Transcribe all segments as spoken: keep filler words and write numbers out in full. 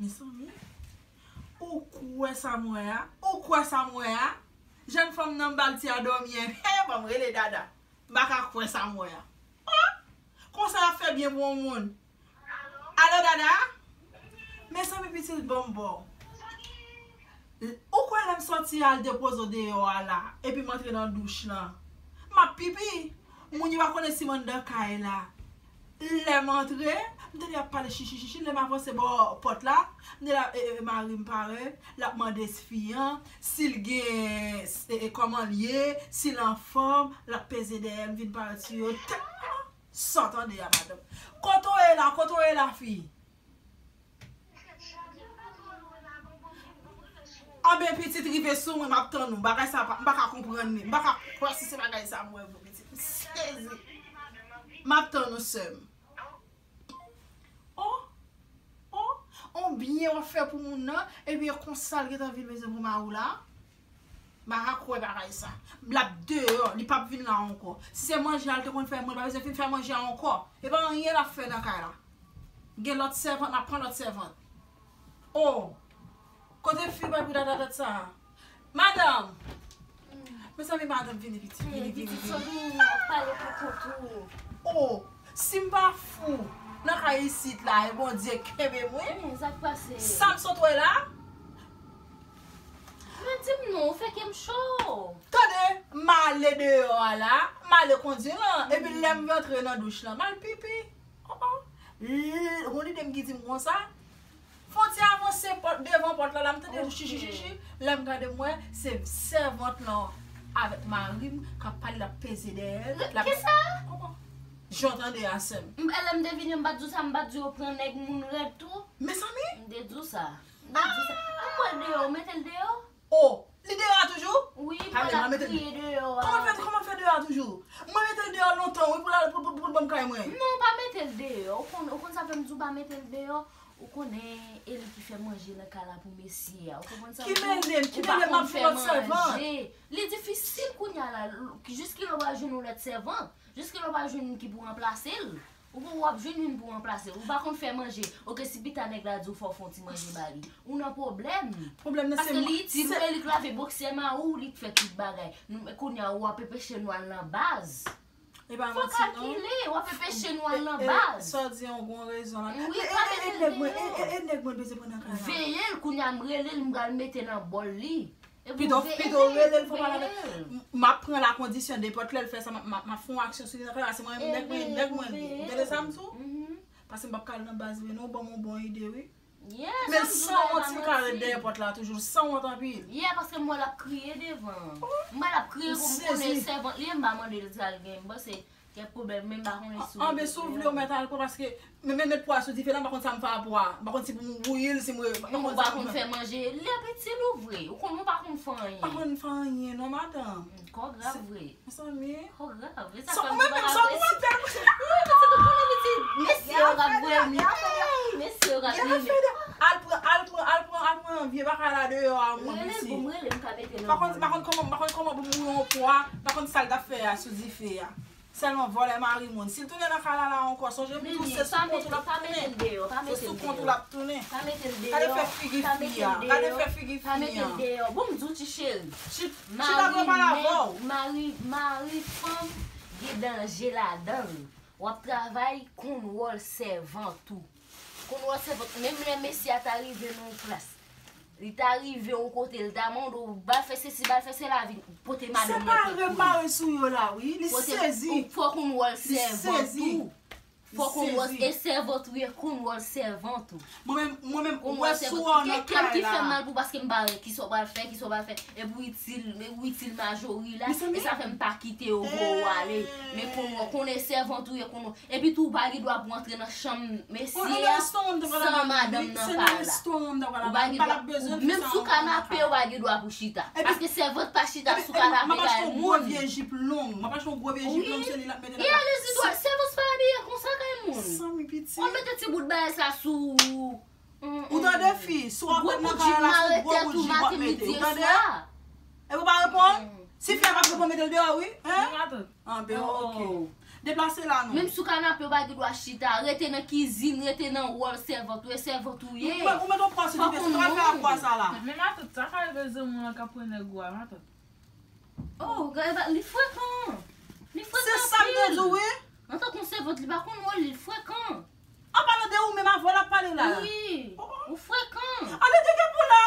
Mezanmi, ou kwè sa m wè a? Ou kwè sa m wè a? Jèn fanm nan m ba l ti a dòmi, en. He, ban m rele Dada. M pa ka kwè sa m wè a. Oh! Konsa y ap fè byen pou yon moun. Alo, Dada? Mezanmi, pitit, ban m ba w. Ou kwè lè m sòti al depoze w deyò a la, epi m antre nan douch lan, m ap pipi. Moun yo pa konnen si m anndan kay la. Lè m antre, m tande y ap pale chichi chichi. Lè m avanse bò pòt la, m tande la, e, e, mari m parèt, l ap mande fi an si l gen, e, e, kòman l ye, si l anfòm, l ap peze dèyè m, vin pale sou yo. Tèlman sa w tande a, madanm. Kote w ye la, kote w ye la, fi? Anben, pitit, rive sou mwen, m ap tann ou. Bagay sa pa, m pa ka konprann li. M pa ka kwè si se bagay sa m wè vre, pitit. M sezi. M ap tann ou, sè m. Oh, oh, on byen w ap fè pou moun nan, ebyen konsa l gentan vin bezwen pou mari w la. M pa ka kwè bagay sa. L ap deyò, li p ap vin la ankò. Si se manje a l te konn fè, mwen pa bezwen vin fè manje a ankò. E pa anyen l ap fè nan kay la. Gen lòt sèvant, m ap pran lòt sèvant. Oh! Kote fi bay pou dadadat sa a? Madanm! Mezanmi, madanm, vini, pitit, vini, vini, vini. Sòdi, w ap pale pou kont ou. Oh! Si m pa fou nan kay isit la, e Bondye kenbe mwen. Hmm, sa k pase? Sa m sot wè la? Men di m non, ou fè kè m cho. Tande, m ale deyò a la, m ale kondwi lan, epi lè m rantre nan douch lan, m al pipi. Oh, oh. L-, gon lide m ki di m konsa. Fon ti avanse pòt, devan pòt la, la m tande chichichichi. Lè m gade m wè, se sèvant lan avèk mari m k ap pale, l ap peze dèyè l. L ap... Kisa? Kòman? Jan w tande a, sè m. M, lè m te vini, m pa t di w sa, m pa t di w pran nèg moun rèd tou. Mezanmi! M te di w sa. M te di w sa. Ann mwen deyò, mete l deyò. Oh, li deyò a toujou? Wi, pale, mwen mete l. Kòman fè, kòman fè deyò a toujou? Mwen mete l deyò lontan, wi, pou l al, pou, pou, pou l ban m kay mwen. Non, pa mete l deyò. Ou konn, ou konn sa fè m di w pa mete l deyò? Ou konnen, e li ki fè manje nan kay la pou mesye a. Ou konprann sa m di w? Ki mele m, ki mele m ap fè lòt sèvant. Li difisil kounye a la, l-, jis kilè w pral jwenn yon lòt sèvant, jis kilè w pral jwenn moun ki pou ranplase l. Ou konn w ap jwenn youn pou ranplase l. Ou pa konn fè manje. Oke, si pita nèg la di w fò w fè yon ti manje ba li, ou nan pwoblèm. Pwoblèm nan se mwen. Paske li itil ou, e li k lave boksè mari w, li k fè tout bagay. Nou, men kounye a, w ap peche nou al nan baz. E pa manti non. Fò kalkile, w ap peche nou al nan baz. Sa w di an gon rezon la. Wi, pa mete l deyò. E nèg mwen bezwen pran nan kay la. Veye l, kounye a m rele l, m pral mete nan bòl li. Pito, pito rele l, fò pale avè l. M ap pran la kondisyon de pòt lè l fè sa, m ap, m ap, m ap fè yon aksyon sou li nan kay la, se mwen menm nèg mwen, nèg mwen li. Tande sa m di w? Paske m p ap ka al nan baz vre non, ou ban m yon bon ide wi. Men l sanwont si l ka ret dèyè pòt la toujou, l sanwont anpil. Yeah, paske m wè l ap kriye devan. M wè l ap kriye, kou m konnen sèvant li ye, m pa mande l sa l gen, m panse kèk pwoblèm, men m pa konnen si w... Anben, si w vle, ou mèt al pran, paske men, men met pwa sou dife la, m pa konn sa m fè a pwa. M pa konn si pou m bouyi l, si m re... Ou pa konn fè manje. Li ap itil ou vre. Ou konn, ou pa konn fè anyen. Pa konn fè anyen non, madanm. Kò grav vre. Mezanmi. Kò grav. E sa fè m pa ka... Wi, pitit, ou konnen pitit. Mesye yo k ap voye m. Mesye yo k ap... Al pran, al pran, al pran, al pran vye bagay la deyò a mwen, pitit. Rele l pou m rele, m ka mete nan bòl. Pa konn, pa konn kòman, pa konn kòman pou m bouyi yon pwa, pa konn sa l t ap fè a sou dife a. Sèlman vòlè mari moun. Si l tounen nan kay la la ankò, sonje m di w se sou kont ou l ap tounen. Se sou kont ou l ap tounen. Gade fè figi fi a. Gade fè figi fi a. Bon, m di w ti cheri. Chita pran pale avè w. Mari, mari fanm gen danje ladan l. W ap travay, konn wòl sèvant ou. Konn wòl sèvant. Menm lè mesye a ta rive nan yon plas, li ta rive yon kote, li ta mande w, ba l fè sesi, ba l fè sela, vin pote madanm nan pou li. Separe mare sou yo la, wi. Li sezi. Fò w konn wòl sèvant ou. Fò w konn wòl, e sèvant ou ye, konn wòl sèvant ou. Mwen menm, mwen menm, ou wè sou wè w nan kay la. Kè m ki fè m mal pou, paske m pa wè kisa w pral fè, kisa w pral fè. Epi w itil, ou itil Majori la, e sa fè m pa kite w voye w ale. Men konn wè, konnen sèvant ou ye, konn wè. Epi tou, ou pa gen dwa pou antre nan chanm mesye a san madanm nan pa la. Ou pa gen dwa, menm sou kanape, ou pa gen dwa pou chita. Paske sèvant pa chita sou kanape kay moun. Mwen pa chita yon gwo vye jip long, mwen pa chita yon gwo vye jip long, se li l ap mete nan kay. E alezi dwat, sèvant pa abiye konsa kay moun. Mezanmi pitit. W ap mete ti bout bagay sa sou ou. Ou tande fi, si w ap nan kay la, se yon gwo bout jip w ap mete, ou tande? Epi w pa reponn? Si fi a p ap reponn, mete l deyò wi, hein? Anben, oke. Deplase la non. Menm sou kanape ou pa gen dwa chita. Rete nan kizin, rete nan wòl sèvant ou, e sèvant ou ye. Ou mèt yon pwa sou ti pye, sa w al fè ak pwa sa la? Men matant, sa ka rive zanmi w lan k ap pran nèg ou a, matant. Oh, gade, li frekan. Li frekan anpil. Se sa m te di w, wi. Antanke yon sèvant, li pa konn wòl li, li frekan. An palan de ou menm avè w l ap pale la. Wi, ou frekan. Ale dege pou la.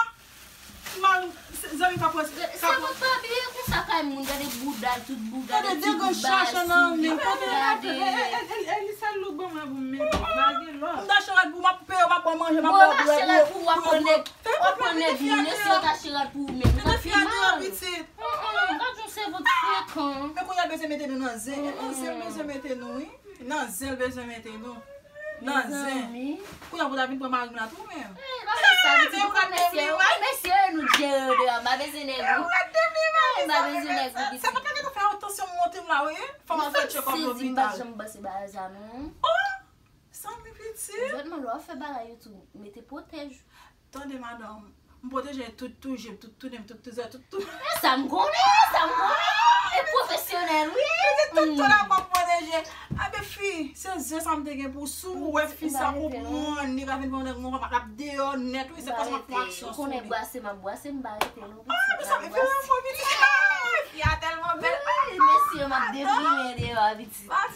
Mal, se- zanmi pa pwès. Sèvant pa abiye konsa kay moun, gade bouda l, tout bouda l, ti bout bas, souliye, gade. E li sèl look ban mwen pou m mete, pa gen lòt. M ta achte rad pou w, m ap peye w, m ap ba w manje, m ap ba w bwè. Bon, w ta achte rad pou w, w ap pran nèg, w ap pran nèg moun yo, si yo ta achte rad pou ou menm, ou t ap pi mal. Gad yon sèvant frekan. Men kounye a l bezwen mete nou nan zen. E nan zen l bezwen mete nou, wi. Nan zen l bezwen mete nou. Nan zen. Kounye a pou ta vin pran mari m la tou menm. Eh, pa fè sa, pitit, ou ka mesye yo. Mesye yo, nou jere yo deyò. M pa bezwen nèg ou. M pa bezwen nèg ou, pitit. Sa pa ka fè atansyon m monte m la, wi. Fò m al fè check up lopital. M pa janm panse bagay sa non. Oh! Zanmi pitit. Jwenn mwen lè w ap fè bagay yo tou, mete pwotèj. Tande madanm, m pwoteje tout, tou je m, tout, tou nen m, tout, tou zè, tout, tou. E sa m konnen, sa m konnen. E pwofesyonèl, wi. Pitit tout, tout la m ap pwoteje. Abe fi, se zen sa m te gen pou sou, ou wè fi sa konprann, li ka vin pran nèg mwen, m ap deyò nèt, wi, se paske m ap fè aksyon sou li. Ou konnen bwase, m ap bwase, m pa rete non, pitit. Ah, men sa m fè anfò pitit. Fi a tèlman bèl. Wi, mesye, m ap deplimen deyò, pitit. Fanm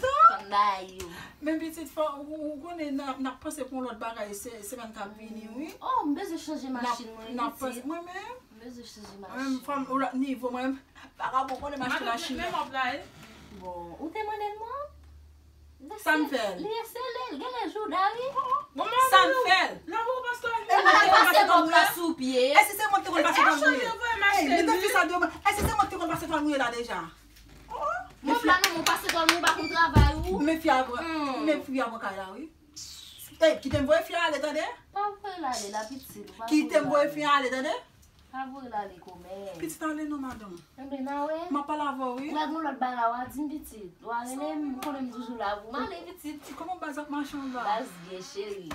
bagay yo. Men pitit, fò, ou, ou konnen n ap, n ap panse pou yon lòt bagay se, semèn k ap vini, wi. Oh, m bezwen chanje machin mwen, pitit. N ap panse, mwen menm. M bezwen chanje machin. Mwen menm, fanm, yon lòt nivo, mwen menm. Vagabon konnen m achte machin nan. Bon, ou te mande l mwen? Sa m fè l? Li esele l, genlè jouda, wi. Sa m fè l? E mwen te konn pase tòl mouye. E si se mwen ki te konn pase tòl mouye? Ey, mete fi sa deyò mwen. E si se mwen ki te konn pase tòl mouye la deja? Mwen pa nan mwen pase tòl mwen pa konn travay ou. Men fi a pran, men fi a pran kay la wi. Ey, kite m voye fi a ale tande. Pa voye l ale la pitit. Kite m voye fi a ale tande. Pa voye l ale kòmè. Pitit ale non madanm. Enben n a wè. M ap pale avè w wi. Ou wè gon lòt bagay w a di m pitit. Ou a renmen m, ou konnen m toujou la pou m ale pitit. Kòman baz ap mache anba? Baz byen cheri.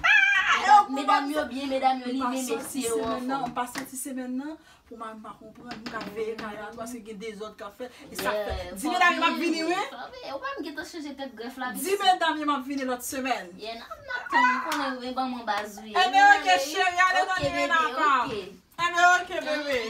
Medam yo byen, medam yo limen mesye yo anfòm. M pa santi semèn nan. Pou mari m pa konprann, m ka veye kay la tou, paske gen dezòd k ap fèt. E sa k fè. Di medam yo m ap vini wi. Ou pa m gentan chanje tèt grèf la pitit. Di medam yo m ap vini lòt semèn. Yeah, n ap, n ap tann, ou konnen yo ban mwen baz ou ye. Enben oke cheri, ale nan nivo pa w. Enben oke bebe.